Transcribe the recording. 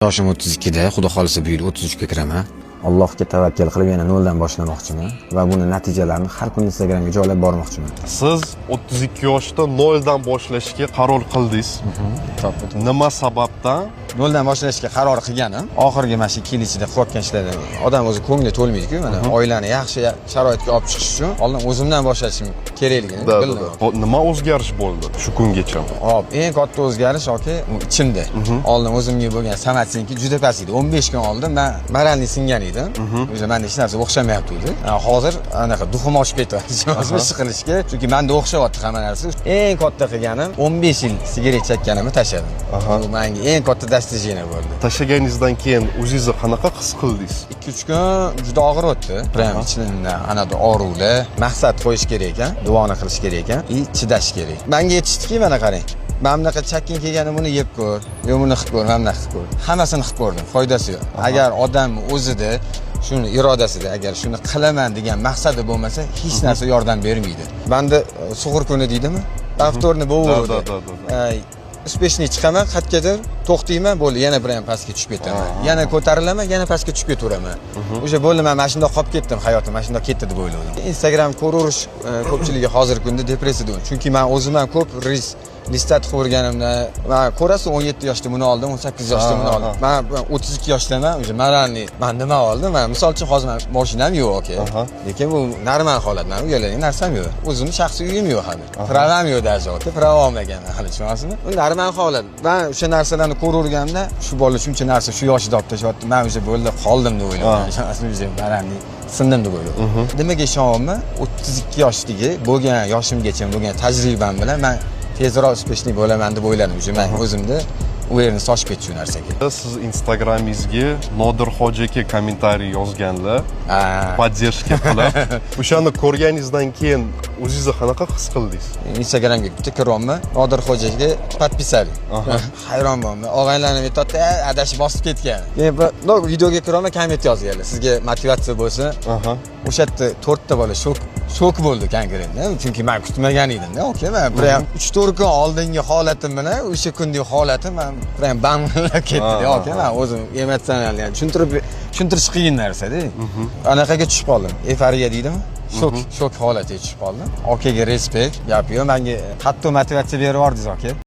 Yoshim 32 da, xudo xohlasa, bu yil 33 ga kiraman. Allohga tavakkal qilib, yana noldan boshlamoqchiman va buni natijalarini har kuni Instagramga joylab bormoqchiman. Siz 32 yoshda noldan boshlashga qaror qildingiz. Nima sababdan? Noldan boshlashga qaror qilganim, oxirgi mana shu 2 yil ichida qilayotgan ishlardan odam o'zi ko'ngli to'lmaydi-ku. Mana, oilani yaxshi sharoitga olib chiqish uchun oldin o'zimdan boshlashim kerakligini bildim. Nima o'zgarish bo'ldi shu kungacha? Hop, eng katta o'zgarish, aka, u ichimda. Oldin o'zimga bo'lgan самооценка juda past edi. 15 kun oldin man моральный singan edim. O'sha manda hech narsa o'xshamayapti edi. Hozir anaqa дух im oshib ketyapti ish qilishga, chunki manda o'xshayapti hamma narsa. Eng katta qilganim, 15 yil sigaret chekkanimni tashladim. Bu menga eng katta достижение bo'ldi. Tashlaganingizdan keyin o'zingizni qanaqa his qildingiz? 2-3 kun juda og'ir o'tdi. Prям ichimda anada og'ruvlar. Maqsad qo'yish kerak ekan, duoni qilish kerak ekan и chidash kerak. Menga aytishdiki, mana qarang. Mana bunaqa chakking kelgani, buni yeb ko'r, yo buni qilib ko'r, mana bunaqa qilib ko'r. Hammasini qilib ko'rdim, foydasi yo'q. Agar odam o'zida shuni irodasida, agar shuni qilaman degan maqsadi bo'lmasa, hech narsa yordam bermaydi. Manda sug'ur kuni deydimi? Повторный bo'laveradi. Да, да, да, да. Успешный chiqaman, qayergadir to'xtayman, bo'ldi, yana bir ham pastga tushib ketaman. Yana ko'tarilaman, yana pastga tushib ketaveraman. O'sha bo'ldi, man mana shundoq qolib ketdim, hayotim mana shundoq ketdi deb o'yladim. Instagram ko'raverish ko'pchiligi hozirgi kunda depressiyada. Chunki man o'zim ham ko'p reels листать qilib, man ko'rasiz, 17 yoshda buni oldim, 18 yoshda buni oldim. Man 32 yoshdaman, уже моральный man nima oldim? Man misol uchun hozir man mashinam yo'q, aka. Lekin bu normal holat, man uyaladigan narsam yo'q. O'zimni shaxsiy uyim yo'q hali. Права m yo'q даже, aka, права olmaganman hali, tushunyapsizmi? Bu normal holat. Man o'sha narsalarni ko'raverganimda, shu bola shuncha narsa shu yoshida olib tashlayapti, man уже bo'ldi, qoldim deb o'ylayman. Tushunyapsizmi? Уже моральный sindim deb o'yladim. Nimaga ishonyapman? 32 yoshdagi bo'lgan yoshimgacha bo'lgan tajribam bilan man tezroq успешный bo'laman deb o'yladim. Уже man o'zimda уверенность oshib ketdi shu narsaga. Siz Instagramingizga Nodir Hoji aka kommentariy yozganlar, поддержка qilib. O'shani ko'rganingizdan keyin o'zingizni qanaqa his qildingiz? Instagramga bitta kiryapman, Nodir Xo'jaga подписали. Hayron bo'ldim. Og'aynilarim aytyapti, "Adashib bosib ketgan." Keyin no, videoga kiryapman, komment yozganlar. Sizga motivatsiya bo'lsin. O'sha yerda to'rtta bola shok bo'ldi конкретно. Chunki man kutmagan edimda, okey, man prям 3-4 kun oldingi holatim bilan o'sha kundagi holatim man prям bamlab ketdi, okey, man o'zim emotsional, yani tushuntirish qiyin narsada. Anaqaga tushib qoldim. Эйфория deydimi? Shok holatiga tushib qoldim. Okaga респект, gap yo'q. Menga qattiq motivatsiya berib yubordingiz, aka.